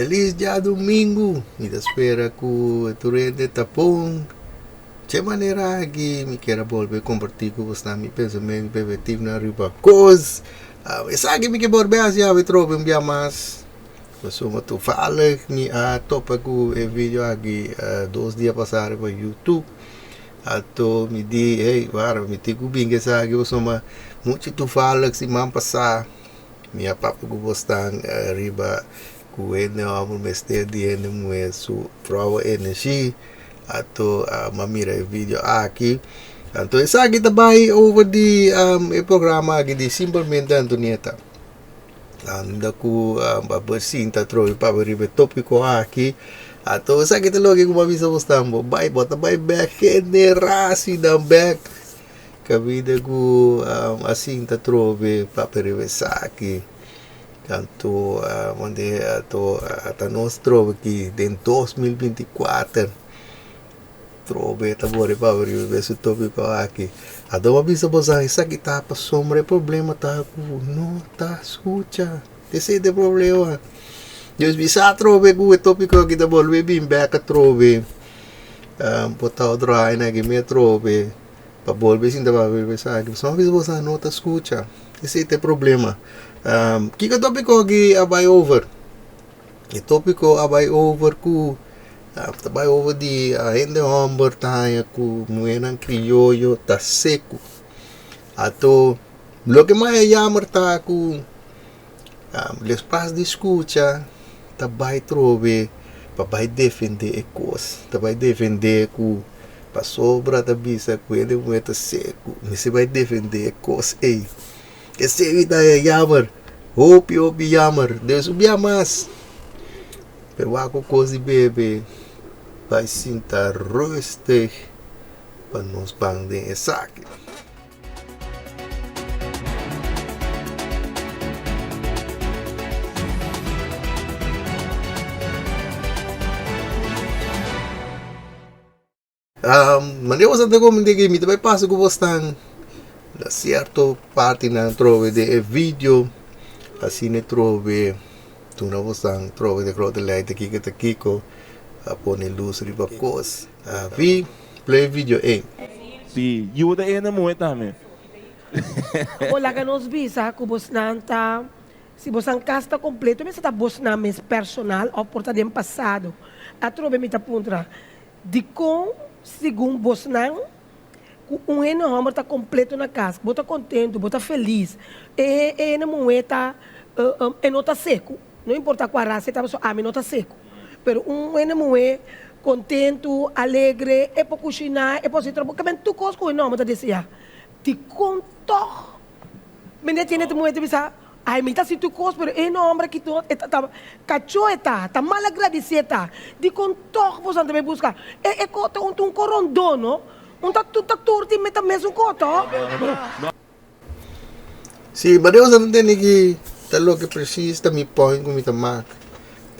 Felis djadumingu! Mi ta spera ku tur hende ta bon. Dje manera aki mi kier a bolbe kompartí ku bosnan mi pensamentu perspektivnan riba kos. Esaki mi ke bolbe hasi awe trobe un bia mas. Pasobra toevallig mi a topa ku e video aki dos dia pasá riba YouTube. Anto mi di, hey, wara, mi tin ku bin ku esaki pasobra muchu toevallig siman pasá. Mi a papia ku bosnan riba ku hende hòmber mester di hende muhé su vrouwen energi. Anto mi a mira e video aki. Anto esaki ta bai over di e programa aki di Simplemente Antonieta. Anda ku a por sinta atrobe papia riba e tópiko aki. Anto esaki ta loke ku mi a bisa bosnan, bo bai bo ta bai bèk generasinan bèk. Kabida ku a sinta atrobe papia riba esaki. Tantu wande ato ata nos trobe aki den 2024 trobe ta bori papia riba e topiko aki. Anto bo a bisa boso esaki ta pasobra e problema ta ku no ta skucha. Esei ta e problema. Dios bisa atrobe ku e topiko aki ta bolbe bin bek atrobe. Bo ta otro aña aki mi atrobe. Pa bolbe sinta pa bolbe esaki. Pasobra a bisa boso no ta skucha. Esei ta e problema. Kiko topiko aki a bai over? E topiko a bai over ku ta bai over di hende hòmber ta haña ku muhénan krioyo ta seku. Anto loke mas e yammer ta ku despues di skucha ta bai trobe pa bai defendé e kos, ta bai defendé ku pasobra ta bisa ku hende muhé ta seku, mester bai defendé e kos ei. Esei ta e yammer, hopi hopi yammer, den su bia mas. Pero wak ku kos di bebe bai sinta rustig pa nos ban den esaki. Manera boso ta komende aki mi ta bai pasa ku bos tan na sierto partinan atrobe den e video asina atrobe duna bos tan atrobe den grote lei ta kiko ta kiko a pone lus riba kos vi play video ei. Si, yuda e hende muhe tambe. Bo laga nos bisa ku bosnan ta, si bosnan kas ta kompleto, mester ta bosnan mes personal òf por ta den pasado. Atrobe mi ta puntra, dikon segun bosnan ku un hende hòmber ta kompleto na kas, bo ta kontentu, bo ta felis, e e hende muhé ta e no ta seku, no importa kua rasa e ta pasobra ami no ta seku, pero un hende muhé kontentu, alegre, e por kushiná, e por hasi trabou, kaben tur kos ku e nòmber ta deseá. Dikon tòg mende tiene te muhé ta bisa, Ai, mi ta hasi tur kos, pero e nòmber aki no, e ta ta kachó e ta, ta malagradisí e ta. Dikon tòg boso ta bai buska? E e ko ta un ta un korondó, no? Un ta ta tur tin meta mesun ko, tòg? Sí, ma Dios a tende ki ta loke precies ta mi point ku mi ta mak.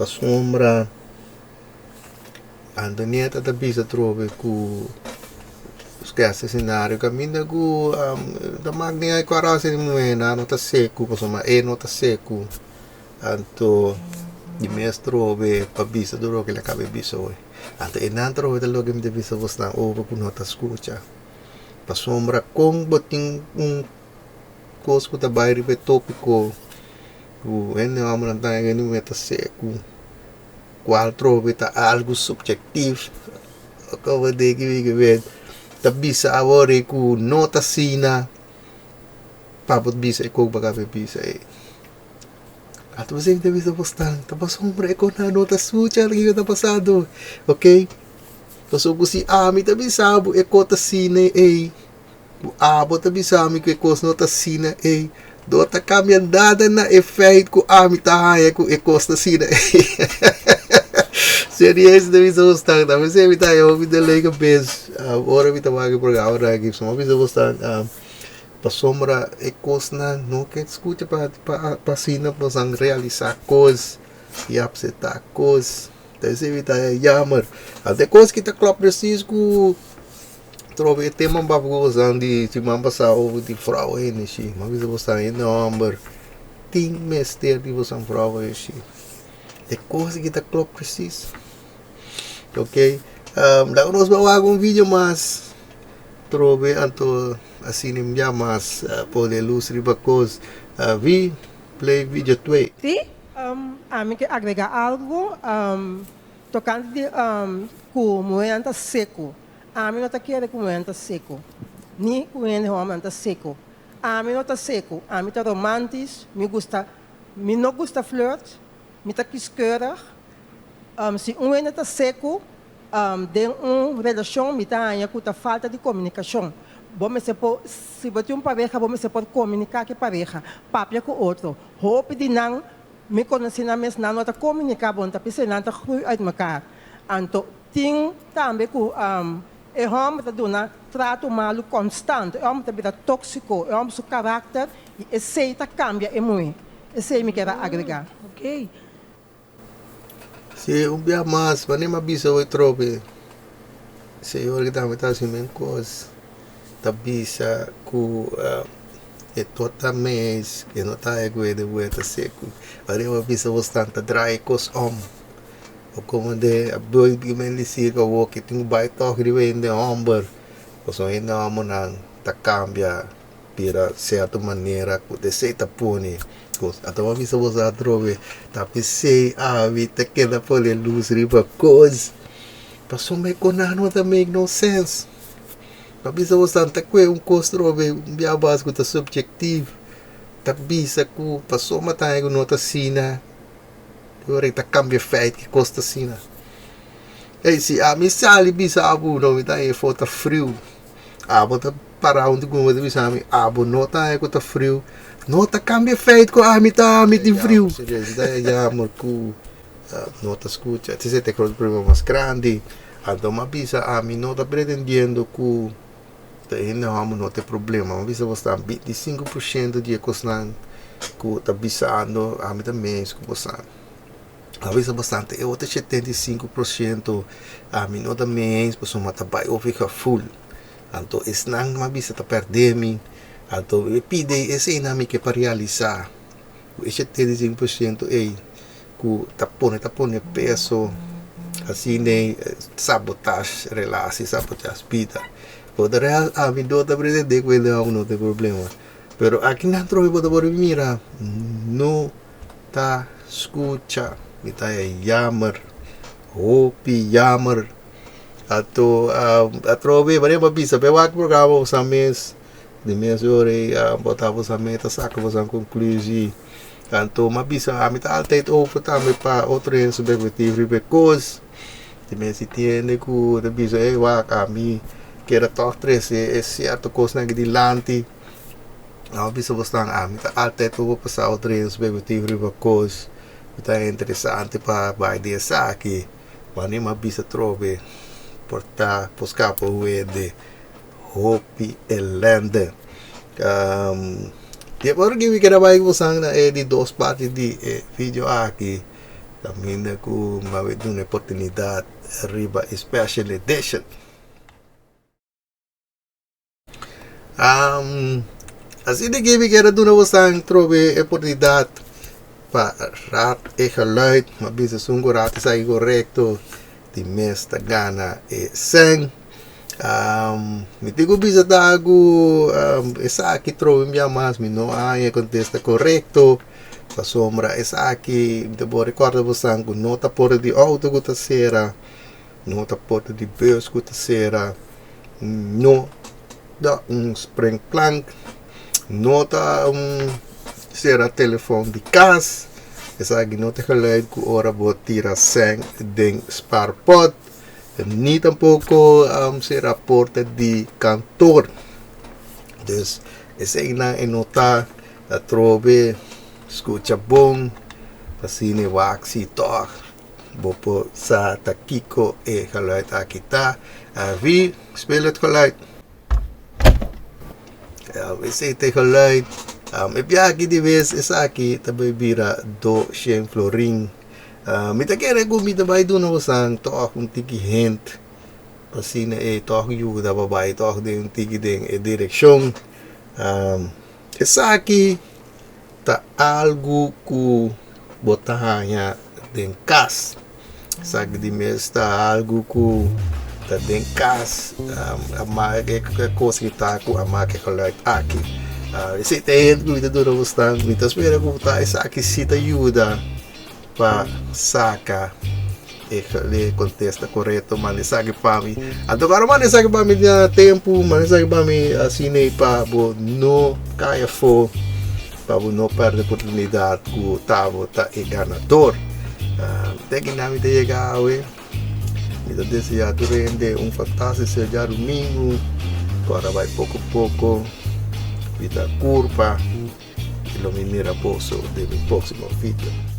Pasobra Antonieta ta bisa atrobe ku skèrs esenario kaminda ku ta mak den ai kua rasa di muhé nan no ta seku pasobra e no ta seku. Anto di mes trobe pa bisa tur loke el a kaba di bisa hoy. Anto e nan trobe ta loke mi ta bisa bosnan over ku no ta skucha. Pasobra kon bo tin un kos ku ta bai riba e tópiko ku hende hòmbernan ta haña hende muhé ta seku, kual trobe ta algu supjektif, komo di ta bisa awor ei ku no ta asina pa bo bisa e kos ku bo a kaba di bisa ei. Anto bo ta bisa bo stan ta pasobra e kos nan no ta sucha kiko ta pasando, ok. Pasobra ku si ami ta bisa bo e kos ta asina ei, ku abo ta bisa mi ku e kos no ta asina ei, no ta kambia nada na e feit ku ami ta haña ku e kos ta asina ei. Serieus ta bisa bo stan, ta mester mi ta haña hopi dolor di kabes ora mi ta wak e programa aki. So mi a bisa bo stan, pasobra e kosnan no ke skucha pa pa asina boso realisa kos i apseptá kos. Ta esei mi ta jammer. Ante kos ki ta klòp presis ku trobe e tema bab ku bosan di siman pasá over di frou energy. Mi a bisa bosan hende hòmber tin mester di bosan frou energy. E kos aki ta klop precies. Ok, laga nos bai wak un video mas trobe anto asina ya mas pone luz riba kos. Vi play video twee. Sí, ami ke agrega algu tokante di ku muhénan ta seku. Ami no ta kere ku muhénan ta seku, ni ku hende hòmbernan ta seku. Ami no ta seku, ami ta romantisch, mi gusta, mi no gusta flirt, mi ta kieskeurig. Si un hende ta seku den un relashon mi ta haña ku ta falta di komunikashon. Bo mester por, si bo tin un pareha bo mester por komuniká ku e pareha, papia ku otro. Hopi di nan mi konosí nan mes nan no ta komuniká bon ta p'esei nan ta groei uit mekaar. Anto tin tambe ku e hòmber ta duna trato malu konstant, e hòmber ta bira tóksiko, e hòmber su karakter i esei ta kambia e muhé. Esei mi kier a agregá. Si un bia mas, wanneer mi a bisa hoy trobe, Señor ki tambe ta hasi men kos, ta bisa ku e tota mes, e no ta e guede bueta seku. Wanneer mi a bisa bos tan ta draai e kos om, o komo de a boy di men di sirka awor ke tin ku bai tòg riba hende hòmber, pasobra hende hòmbernan ta kambia. Bira cierto manera cu esey ta pone cos. Ata bo a bisa boso atrobe ta pesey abi ta keda pone luz riba cos pasobra e conan no ta make no sense. Bo a bisa boso ta cue un cos trobe un bia bas cu ta subjectief ta bisa cu pasobra ta algo no ta asina e ora ta cambia feit cu e cos ta asina. Ey si ami sali bisa abo no mi ta efo ta friu. Abo ta para huntu ku mi bo ta bisa mi abo no ta haña ku ta friu no ta kambia feit ku ami ta ami tin friu ta jammer ku no ta skucha esei ta e problema mas grandi anto mi a bisa ami no ta pretendiendo ku ta hende hòmber no ta e problema mi a bisa bo sta 25% di e kosnan ku ta bisando ami ta mes ku bo sa. A bisa bastante e otro 75% ami no ta mee eens pasobra ta bai over gevoel. Anto esnan mi a bisa ta perde mi. Anto e pidi eseinan mi ke pa realisa ku e 75% ei ku ta pone ta pone peso asina ei sabotage relatie sabotage bida. Por de real ami no ta pretende ku hende no tin problema pero akinan trobe bo ta por mira no. Ta skucha mi ta e yamer hopi yamer ato atrobe manera bo a bisa pe wak programa bo sa mes di mes ora ei bo ta bo sa mes ta saka bo sa konklusi anto mi a bisa ami ta altijd open tambe pa otro hende su perspektiva riba e kos di mes si tin hende ku ta bisa ey wak ami keda tòg trese e sierto kosnan aki dilanti. Nan a bisa bosnan, Ami ta altyd pa bo pasa otro hende su perspektiva riba kos ku ta interesante pa bai di esaki. Wanneer mi a bisa trobe por ta por skapa un hende hopi elende. Di e por aki mi keda bai ku bosan na e di dos parti di e video aki kaminda ku mi a duna e oportunidat riba e special edition. Asina ke mi kier a duna bosan trobe e oportunidat pa raad e geluid, mi a bisa esun ku raad esaki korekto di mes ta gana e sèn. Mi tin ku bisa ta ku esaki trobe un bia mas mi no a haña e kontesta korekto pasobra esaki mi ta por rekòrda bosan ku no ta porta di outo ku ta sera. No ta porta di bus ku ta sera, no ta un springplank, no ta un sera telefòn di kas, esaki no ta geluid ku ora bo tira sèn den spaarpot, ni tampoko sera porta di kantor. Dus eseinan e no ta atrobe skucha bon pa asina e wak si tòg. Bo por sa ta kiko e geluid aki ta. Wie speel het geluid? Esei ta e geluid. E biaha aki di bes esaki ta bai bira doshen florin. Mi ta kere ku mi ta bai duna bosan tòg un tiki hint pa asina e tòg yuda pa bai tòg den un tiki den e direkshon. Esaki ta algu ku bo ta haña. den kas. Esaki di mes ta algu ku ta den kas a make e kos ki ta ku a make geluid aki. Esei ta e hende ku mi ta duna bosnan. Mi ta spera ku ta esaki si ta yuda pa saka e kontesta korekto. Manda esaki pa mi. Anto ku ora manda esaki pa mi na tempu, manda esaki pa mi asina ei pa bo no kai afó. Pa bo no perde oportunidad cu ta bo ta e ganador. Te ki nan mi ta yega awe. Mi ta desea tur hende un fantastico djadumingu. Cu ora bay poco poco. Mi ta curpa y lo mi mira boso den mi proximo video.